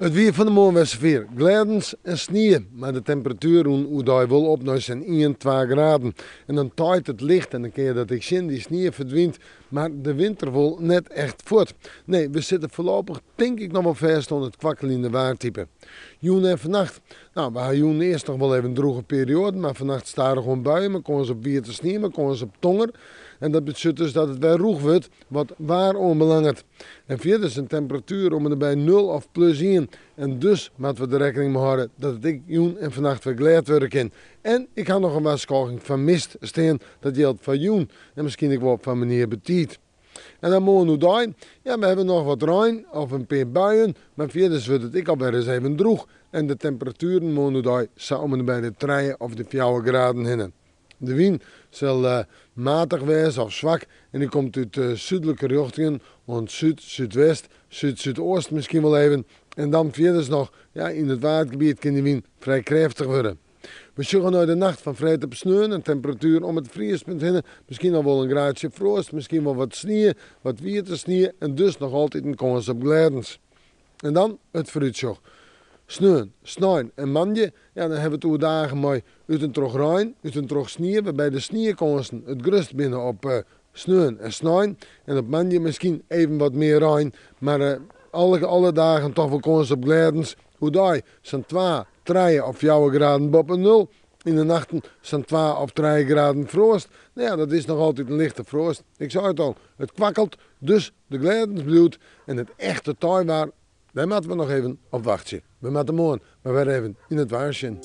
It wie fan 'e moarn wer safier, glêdens en snie, mar de temperatuer rûn oerdei wol op nei sa'n ien, twa graden. En dan teit it licht en dan kinne je dat ek sjen, dy snie ferdwynt, mar de winter wol net echt fuort. Nee, we sitte foarlopich tink ik noch wol fêst oan it kwakkeljende waartype. Jûn en fannacht. No, we ha jûn earst noch wol even drûge perioaden, mar fannacht stadichoan buien mei kâns op wiete snie, mei kâns op tonger. En dat betsjut dus dat it wer rûch wurdt wat waar oanbelanget. En fierders in temperatuer om en by nul of plus ien. En dus moatte we der rekkening mei hâlde dat it ek jûn en fannacht wer glêd wurde kin. En ik ha noch in warskôging foar mist stean, dat jildt foar jûn en miskien ek wol foar menear betiid. En dan moarn oerdei, ja, we hawwe noch wat rein of in pear buien, mar fierders wurdt it ek alwer ris even drûch en de temperatueren moarn oerdei sa om en by de trije of de fjouwer graden hinne. De wyn sil matich wêze of swak en dy komt út súdlike rjochtingen oant súd, súdwest, súd-súdeast miskien wol even. En dan fierders noch, ja, yn it Waadgebiet kin dy wyn frij krêftich wurde. We sjogge nei de nacht fan freed op sneon, in temperatuer om it friespunt hinne, miskien al wol in graadsje froast, miskien wol wat snie, wat wiete snie en dus noch altyd in kâns op glêdens. En dan it foarútsjoch. Sneon, snein en moandei, ja, dan hawwe we it oer dagen mei út en troch rein, út en troch snie, wêrby de sniekânsen it grutst binne op sneon en snein. En op moandei miskien even wat mear rein, mar alle dagen toch wol kâns op glêdens. Oerdei sa'n twa, trije of fjouwer graden boppe nul. Yn de nachten sa'n twa of trije graden froast. No ja, dat is noch altyd in lichte froast. Ik sei it al, it kwakkelt, dus de glêdens bliuwt. En it echte teiwaar, dêr moatte we noch even op wachtsje. We moatte moarn mar wer even yn it waar sjen.